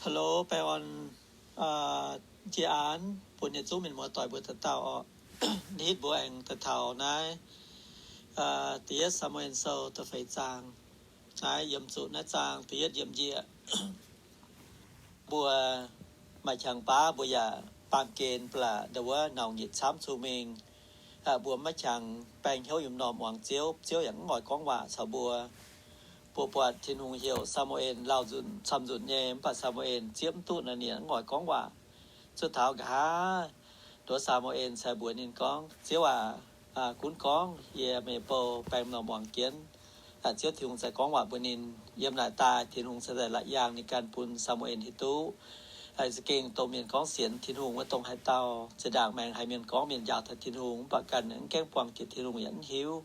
Hello, baengh orn, aa, jiez aanx bun yietc zungv mienh muoz-doic mbuo dauh dauh oc. Hitv mbuo aengx daaih taux naaiv, aa, Da'yietv Saa^mu^en Sou da'feix zaang. Naaiv yiem zuqc naaiv zaang da'yietv yiem njiec. Mbuo maaih qangx baav mbuo yaac baamh gen ba'laqc ndau wuov nauc nyitc camv cun-mengh. Mbuo maiv qangx baeng hnyouv yiem norm muangx Ziouv, Ziouv yaac mv oix gorngv waac caux mbuo. Mbuo buatc Tin-Hungh heuc Saa^mu^en lauh nzunc camv nzunc nyei, mv baac Saa^mu^en zieqv mv duqv naaic, ninh mv oix gorngv waac. Zuov taux nqa'haav, nduov Saa^mu^en cingx mbuox ninh gorngv, Ziouv aac, gunv gorngv yie meih bou baeng norm muangx jienv. Ziouv Tin-Hungh za'gengh gorngv waac mbuox ninh. Yiem naaic daaih Tin-Hungh cingx daaih la'yaangh ninh ganh bun Saa^mu^en hiuv duqv za'gengh dongh mienh gorngv sienx Tin-Hungh wuov dongh haaix dauh. Zinh ndaangc maengx haiz mienh gorngv mienh njaaux taux Tin-Hungh mv baac ganh mv gaengh buangh jiex Tin-Hungh yaac mv hiuv.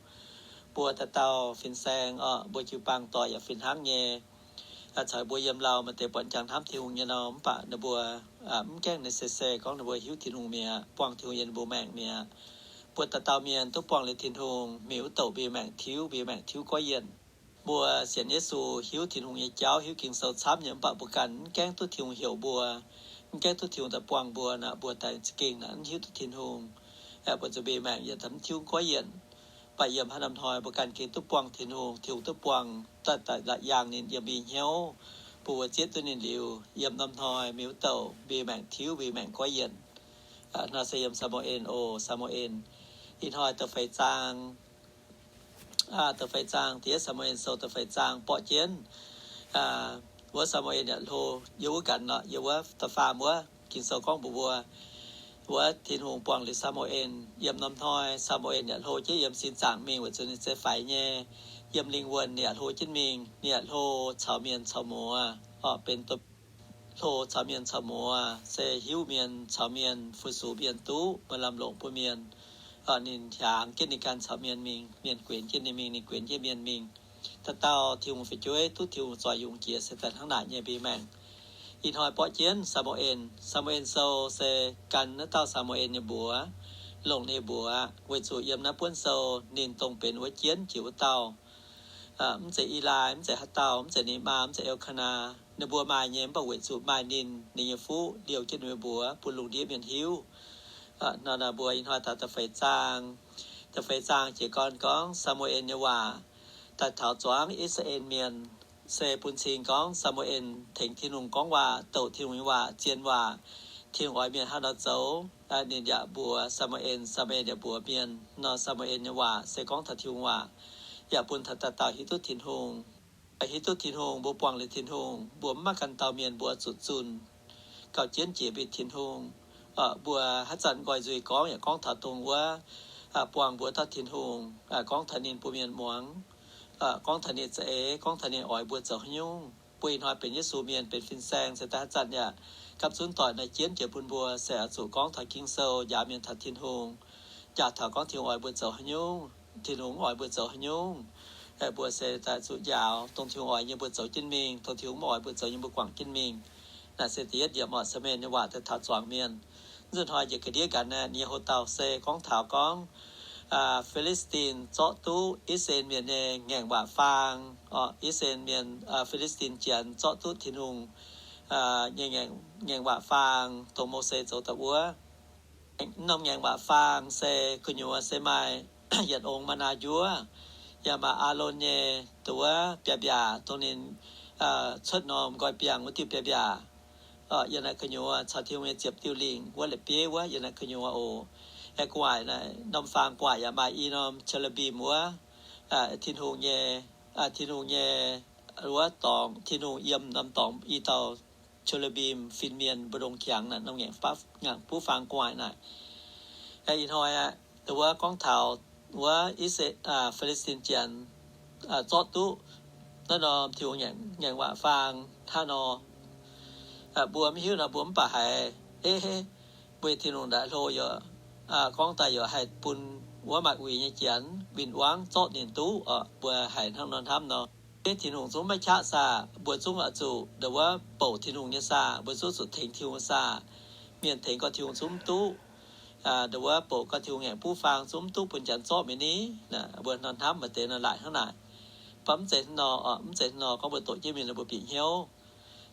Mbuo dauh dauh fin-saeng oc, mbuo jiu-baang doic yaac fih hnangv nyei. Caux mbuo yiem lauh maaih deix buatc jangx hnamv Tin-Hungh nyei nor, mv baac ninh mbuo mv gaengh necessary gorngv ninh mbuo hiuv Tin-Hungh mi'aqv, buangh Tin-Hungh yiem ninh mbuo maengc mi'aqv. Mbuo dauh dauh mienh duqv buangh liuz Tin-Hungh, mingh wuov douc mbuo maengc tiuv, mbuo maengc tiuv goiv yienc. Mbuo sienx Yesu, hiuv Tin-Hungh nyei jauv, hiuv Ging-Sou camv nyei, mv baac mbuo ganh mv gaengh duqv Tin-Hungh heuc mbuo, mv gaengh duqv Tin-Hungh daaih buangh mbuo nor, mbuo daaih za'gengh naaic mv hiuv duqv Tin-Hungh. Mbuo zuqc mbuo maengc yietc mv tiuv goiv yienc. Mv baac yiem haaix norm hnoi mbuo ganh gengh duqv buangh Tin-Hungh, Tin-Hungh duqv buangh daaih, daaih la'yaangh ninh yiem mbuo nyei hnyouv, bun mbuo zieqv duqv ninh liuz, yiem norm hnoi mingh wuov douc mbuo maengc tiuv, mbuo maengc goiv yienc. Nor se yiem Saa^mu^en oc, Saa^mu^en. Ih hnoi da'feix zaang, da'feix zaang, Da'yietv Saa^mu^en Sou da'feix zaang borqv jienv wuov Saa^mu^en yaac hlo, yiem wuov ganh nor, yiem wuov da'faam wuov Ging-Sou gorngv mbuox mbuo, wuov Tin-Hungh buangh liuz Saa^mu^en. Yiem norm hnoi Saa^mu^en yaac hlo jienv yiem sin zaangc mingh weic zuqc ninh se faix nyei. Yiem lingh wuonh ninh yaac hlo jienv mingh, ninh yaac hlo caux mienh caux muoz, orqc, benx hlo caux mienh caux muoz, se hiuv mienh caux mienh, fu-sux mienh, duqv maaih lamh longc bun mienh. Ninh hiaangx jienv ninh ganh caux mienh mingh, mienh guenx jienv ninh mingh, ninh guenx jienv mienh mingh. Dauh dauh Tin-Hungh fu'jueiv duqv Tin-Hungh zoih yungz jiex se daaih hnangv naaic nyei mbuo maengc. Ih hnoi borqv jienv Saa^mu^en, Saa^mu^en Sou se gan naaiv dauh Saa^mu^en nyei mbuox, longc ninh mbuox, weic zuqc yiem naaiv buonv sou ninh dongh benx wuov jienv jiex wuov dauh. Mv zeiz Elai, mv zeiz haaix dauh, mv zeiz ninh maa, mv zeiz Elkana. Ninh mbuo maaih nyei, mv baac weic zuqc maaih ninh, ninh nyei fuqv liouh jienv ninh mbuo mbuox bun lungh ndiev mienh hiuv. Nor naaic mbuo ih hnoi daaih da'feix zaang. Da'feix zaang jiez gorn gorngv Saa^mu^en nyei waac daaih taux zuangx I^saa^laa^en Mienh, se bun cing gorngv Saa^mu^en tengx Tin-Hungh gorngv waac, douc Tin-Hungh nyei waac, zien waac. Tin-Hungh oix mienh hnangv nor zoux, ninh yaac mbuox Saa^mu^en, Saa^mu^en yaac mbuox mienh. Nor Saa^mu^en nyei waac se gorngv taux Tin-Hungh waac, yaac bun taux dauh dauh hiuv duqv Tin-Hungh. Hiuv duqv Tin-Hungh, mbuo buangh liuz Tin-Hungh, mbuo mv maaih ganh dauh mienh mbuo zuqc zunh gauh jienv jiex mbuo Tin-Hungh. Mbuo haaix zanc nqoi nzuih gorngv yaac gorngv taux dongh wuov, buangh mbuo dauh Tin-Hungh, gorngv taux ninh bun mienh muangx, gorngv taux ninh za'eix, gorngv taux ninh oix mbuo zoux haaix nyungc. Mbuo ih hnoi benx Yesu mienh, benx fin-saeng, se daaih haaix zanc yaac gapv zunv doic nor jienv jiex bun mbuo se oix zuqc gorngv taux Ging-Sou, njaaux mienh taux Tin-Hungh, njaaux taux gorngv Tin-Hungh oix mbuo zoux haaix nyungc, Tin-Hungh mv oix mbuo zoux haaix nyungc. Mbuo se daaih zuqc njaaux dongh Tin-Hungh oix nyei mbuo zoux jienv mingh, dongh Tin-Hungh mv oix mbuo zoux nyei mbuo guangc jienv mingh. Naaiv se da'yietv yiemc oc, Saa^mu^en nyei waac daaih taux zuangx mienh. Nzunc hnoi njiec ga'ndiev gaax naaiv, ninh nyei hlo dauh se gorngv taux gorngv Fi^li^stin zorqv duqv I^saa^laa^en Mienh nyei ngaengc waac faang. I^saa^laa^en Mienh, Fi^li^stin Janx zorqv duqv Tin-Hungh nyei ngaengc waac faang, dongh Mose zoux daaih wuov. Norm ngaengc waac faang se gu'nyuoz se maaih yietc ong ma^naa njuov, yaac maaih Aalon nyei dongh wuov biaav-mbiaac, dongh ninh cuotv norm nqoi biangh wuov diuh biaav-mbiaac. Yiem naaiv gu'nyuoz caux Tin-Hungh nyei ziepc diuh lingc wuov la'bieiv wuov, yiem naaiv gu'nyuoz oc. Aengx gu'nguaaic naaiv norm faang gu'nguaaic yaac maaih i norm qe^lu^mbim wuov, Tin-Hungh nyei, Tin-Hungh nyei wuov dorngx, Tin-Hungh yiem norm dorngx i dauh qe^lu^mbim fin-mienh mbu'ndongx qangx naaic, norm ngaengc buv faang gu'nguaaic naaic. Ih hnoi aqv, wuov gorngv taux wuov Fi^li^stin Janx zorqv duqv naaiv norm Tin-Hungh ngaengc waac faang hnangv nor. Mbuo mv hiuv nor mbuo mv baac haiz, e, mbuo Tin-Hungh ndaangc hlo yaac gorngv daaih yaac haih bun wuov maaih uix nyei Janx win-wangv zorqv ninh duqv oc. Mbuo haiz hnangv nor hnamv nor, e, Tin-Hungh zungv maiv qaqv saah? Mbuo zungv oix zuqc ndongc wuov bouc Tin-Hungh nyei saah? Mbuo zungv zuqc tengx Tin-Hungh saah? Mienh tengx gorx Tin-Hungh zungv mv duqv. Ndongc wuov bouc gorx Tin-Hungh ngaengc buv faang zungv mv duqv bun Janx zorqv mi'aqv ni. Mbuo nor hnamv maaih deix nor laaic hnangv naaic. Mv baac mv zeiz hnangv nor, mv zeiz hnangv nor gorngv mbuo doqc jienv mingh nor mbuo bieqc hnyouv.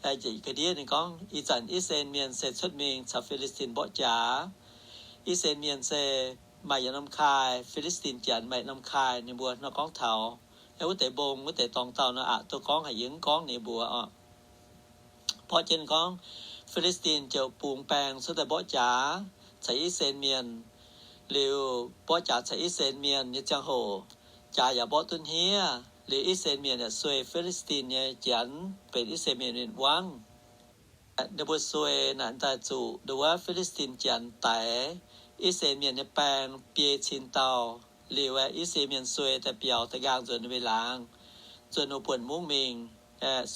Ga'ndiev ninh gorngv, ih zanc I^saa^laa^en Mienh se cuotv mingh caux Fi^li^stin mborqv jaax. I^saa^laa^en Mienh se maaih yietc norm kaaih, Fi^li^stin Janx maaih yietc norm kaaih, ninh mbuo nor gorngv taux wuov deix mbong, wuov deix dorngx dauh nor aqc duqv gorngv haic, yie mv gorngv ninh mbuo oc. Mborqv jienv gorngv, Fi^li^stin ziouc bungx baeng cuotv daaih mborqv jaax caux I^saa^laa^en Mienh. Liuz mborqv jaax caux I^saa^laa^en Mienh nyei ziangh hoc, jaax yaac mborqv duqv hniev. Liuz I^saa^laa^en Mienh yaac sueih Fi^li^stin nyei Janx, benx I^saa^laa^en Mienh win-wangv. Ninh mbuo sueih naaic daaih zuqc nduov Fi^li^stin Janx daix I^saa^laa^en Mienh nyei baeng biei cin dauh. Liuz aeqv, I^saa^laa^en Mienh sueih daaih biaux da'nqaang nzuonx ninh mbuo laangz, nzuonx ninh mbuo buonc mungv mingh.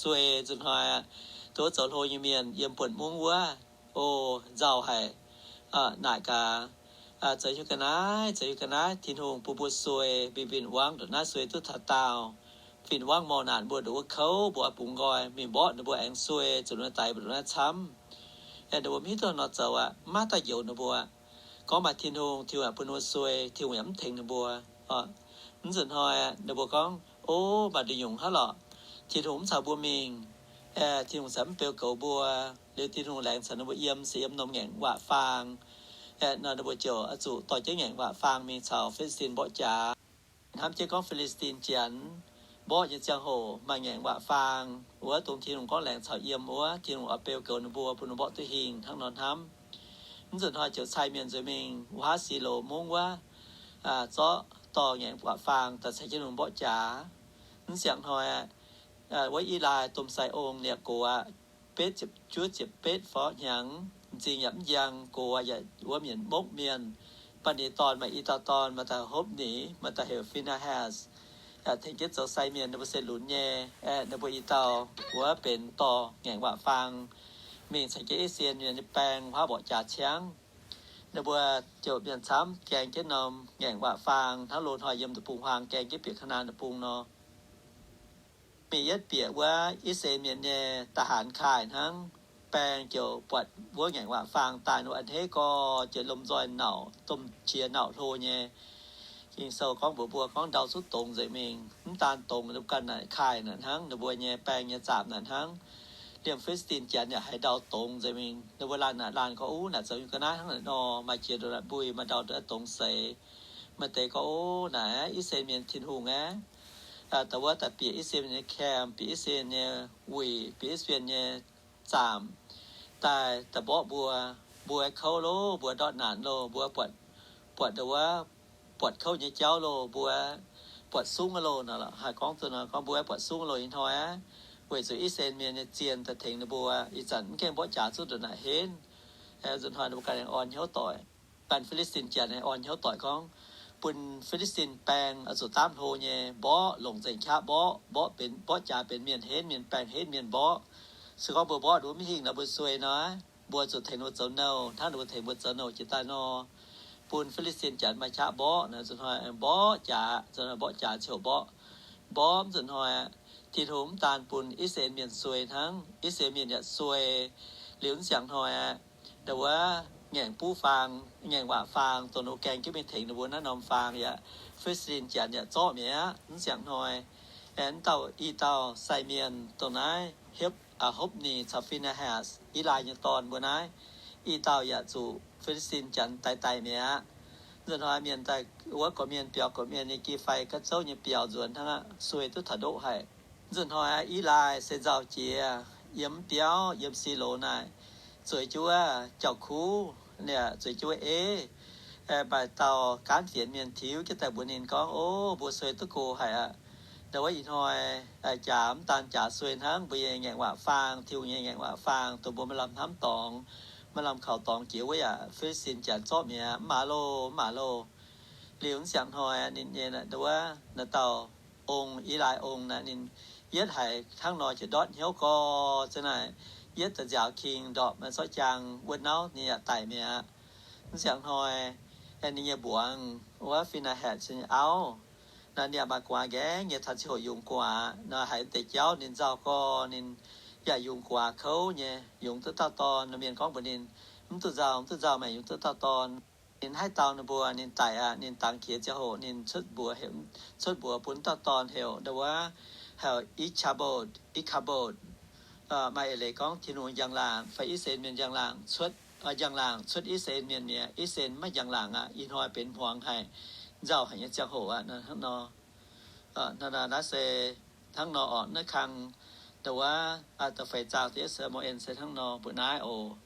Sueih nzunc hnoi, nduov zoux hlo nyei mienh yiem buonc mungv wuov, o, nzauh haic. Naaic gaax, zoux hiuv ga'naaiv, zoux hiuv ga'naaiv, Tin-Hungh bun mbuo sueih, mingh win-wangv ndongc naaiv, sueih duqv taux daauh, win-wangv morh naanc mbuo ndongc wuov kouv, mbuo oix bungx nqoi mingh mborqv ninh mbuo aengx sueih, zuqc ninh mbuo daix mbuo ndongc naaiv camv. Ninh mbuo mv hiuv duqv nor zoux aqv, mv maaih dauh njoux ninh mbuo. Gorngv maaih Tin-Hungh, Tin-Hungh yaac bun ninh mbuo sueih, Tin-Hungh yaac mv tengx ninh mbuo. Mv nzunc hnoi ninh mbuo gorngv, o, maaih nduqc nyungc hnangv lorqc. Tin-Hungh mv caux mbuo mingh. Tin-Hungh caux mv beu goux mbuo. Liuz Tin-Hungh laengz caux ninh mbuo yiem, se yiem norm ngaengc waac faang. Nor ninh mbuo ziouc oix zuqc dorh jienv ngaengc waac faang mingh caux Fi^li^stin mborqv jaax. Hnamv jienv gorngv Fi^li^stin Janx mborqv nyei ziangh hoc maaih ngaengc waac faang wuov, dongh Tin-Hungh gorngv laengz caux yiem wuov, Tin-Hungh oix beu goux ninh mbuo, bun ninh mborqv duqv hingh hnangv nor hnamv. Mv nzunc hnoi ziouc cai mienh nzuonx mingh wuov haav Siloh mungv wuov, zorqv dorh ngaengc waac faang daaih caux Tin-Hungh mborqv jaax. Mv siangx hnoi wuov Elii domh sai ong, ninh yaac gox aqv, betv ziepc juov ziepc betv fov hnyangx, m'zing yaac mv njang, gox yaac wuov mienh mokv mienh. Mv baac ninh dorn maaih i dauh dorn, maaih dauh hopv ni, maaih dauh heuc Finehas, tengx jienv zoux sai mienh. Ninh mbuo se lunx nyei. Ninh mbuo i dauh wuov benx dorh ngaengc waac faang mingh caux jienv I^saa^laa^en Mienh nyei baeng huaav mborqv jaax ciangv. Ninh mbuo ziouc mienh camv gaeng jienv norm ngaengc waac faang hnangv loz-hnoi yiem deic-bung-huaang gaeng jienv bieqc Kaa^naa^an Deic-Bung nor. Mingh yietv bieqc wuov I^saa^laa^en Mienh nyei da'haanx kaaih hnangv, baeng ziouc buatc wuov ngaengc waac faang daaih, ninh mbuo a'hneiv gorx, ziouc lomh nzoih nauc, domh qiex nauc hlo nyei. Ging-Sou gorngv mbuox mbuo gorngv ndau zuqc dongz nzengc mingh, mv daan dongz, ganh naaic kaaih naaic hnangv, ninh mbuo nyei baeng nyei zaamc naaic hnangv, liemh Fi^li^stin Janx yaac haiz ndau dongz nzengc mingh. Ninh mbuo laanh naaic laanh gorngv, Uv, naaic zoux nyungc ga'naaiv hnangv naaic nor, maaih qiex ndongc naaic mbuih, maaih ndau ndongc naaiv dongz seix. Maaih deix gorngv, Uv, naaic I^saa^laa^en Mienh Tin-Hungh aeqv, da'wuov daaih bieqc I^saa^laa^en Mienh nyei camp, bieqc I^saa^laa^en Mienh nyei wuic, bieqc I^saa^laa^en Mienh nyei zaamc, daaih daaih mborqv mbuo. Mbuo kouv loh, mbuo ndortv naanc loh, mbuo buatc, buatc ndau wuov, buatc kouv nyei jauv loh, mbuo buatc sungv loh nor. Haih gorngv zuqc nor gorngv mbuo buatc sungv loh ih hnoi aqv, weic zuqc I^saa^laa^en Mienh nyei zien daaih tengx ninh mbuo. Ih zanc mv gaengh mborqv jaax zuqv ndongc naaic henv. Nzunc hnoi ninh mbuo ganh aengx orn hnyouv doic. Ganh Fi^li^stin Janx aengx orn hnyouv doic gorngv, bun Fi^li^stin baeng oix zuqc daamv hlo nyei mborqv, longc nzengc qaqv mborqv. Mborqv benx, mborqv jaax benx mienh henv, mienh baeng henv, mienh mborqv. Se gorngv mbuo mborqv ninh mbuo mv hingh nor, mbuo sueih nor, mbuo zuqc tengx ninh mbuo zoux nouh hnangv ninh mbuo tengx mbuo zoux nouh jiex daaih nor. Bun Fi^li^stin Janx maaih qaqv mborqv nor, nzunc hnoi mborqv jaax, nzunc hnoi mborqv jaax ziouc mborqv. Mborqv nzunc hnoi, Tin-Hungh mv daan bun I^saa^laa^en Mienh sueih hnangv, I^saa^laa^en Mienh yaac sueih. Liuz mv siangx hnoi aqv, ndau wuov ngaengc buv faang, ngaengc waac faang, dongh ninh mbuo gaeng jienv mingh tengx ninh mbuo naaiv norm faang yaac, Fi^li^stin Janx yaac zorqv mi'aqv. Mv siangx hnoi, aengx dauh, i dauh sai mienh dongh naaiv Hopv, Hopv^ni caux Fi^ne^has, Elii nyei dorn mbuo naaiv, i dauh yaac zuqc Fi^li^stin Janx daix daic mi'aqv. Nzunc hnoi mienh daaih wuov gorqv-mienh biaux gorqv-mienh nyei, Gi^fai ga'zouv nyei biaux nzuonx hnangv aqv, sueih duqv taux ndoqv haic. Nzunc hnoi Elii se nzauh jiex, yiem mv biauv, yiem Siloz naaic, zueiz jienv wuov jauv-kuv, zueiz jienv wuov eiv, maaih dauh gaanv fienx mienh tiux jienv daaih mbuox ninh gorngv, O, mbuo sueih duqv go haic aqv. Ndau wuov ih hnoi, jaax mv daan jaax sueih hnangv, mbuo nyei ngaengc waac faang, Tin-Hungh nyei ngaengc waac faang, dongh mbuo maaih lamh hnamv dorngx, maaih lamh kaux dorngx jiex wuov yaac Fi^li^stin Janx zorqv mi'aqv, mv maaih loh, mv maaih loh. Liuz mv siangx hnoi ninh nyei ndau wuov naaiv dauh ong, Elii ong naaic, ninh yietv haiz hnangv nor ziouc ndortv hnyouv gorx, za'naaic yietv daaih nziaaux king ndorpc maaih zorqv jaang wuov nauv ninh yaac daic mi'aqv. Mv siangx hnoi ninh nyei mbuangz wuov Fi^ne^has nyei auv, naaiv ninh yaac maaih gu'nguaaz nqaengv nyei, taux ziangh hoc yungz gu'nguaaz nor, haiz deix jauv ninh nzauh gorx, ninh yaac yungz gu'nguaaz kouv nyei, yungz duqv dauh dorn. Nor mienh gorngv mbuox ninh, Mv duqv nzauh, mv duqv nzauh, meih yungz duqv dauh dorn. Ninh haaix dauh ninh mbuo, ninh daic aqv, ninh dangx qiex ziangh hoc ninh cuotv mbuox, cuotv mbuox bun dauh dorn heuc ndau wuov, heuc Ikabod, Ikabod. Maaih eix leiz gorngv Tin-Hungh njang-laangc fai Iv^saa^laa^en Mienh njang-laangc cuotv, njang-laangc cuotv Iv^saa^laa^en Mienh mi'aqv. Iv^saa^laa^en maiv njang-laangc aqv. Ih hnoi benx hmuangx haic, nzauh haic nyei ziangh hoc aqv. Hnangv nor, naaiv se hnangv nor orqc. Naaiv kang da'wuov, da'feix zaang da'yietv Saa^mu^en se hnangv nor mbuoqc naaiv oc.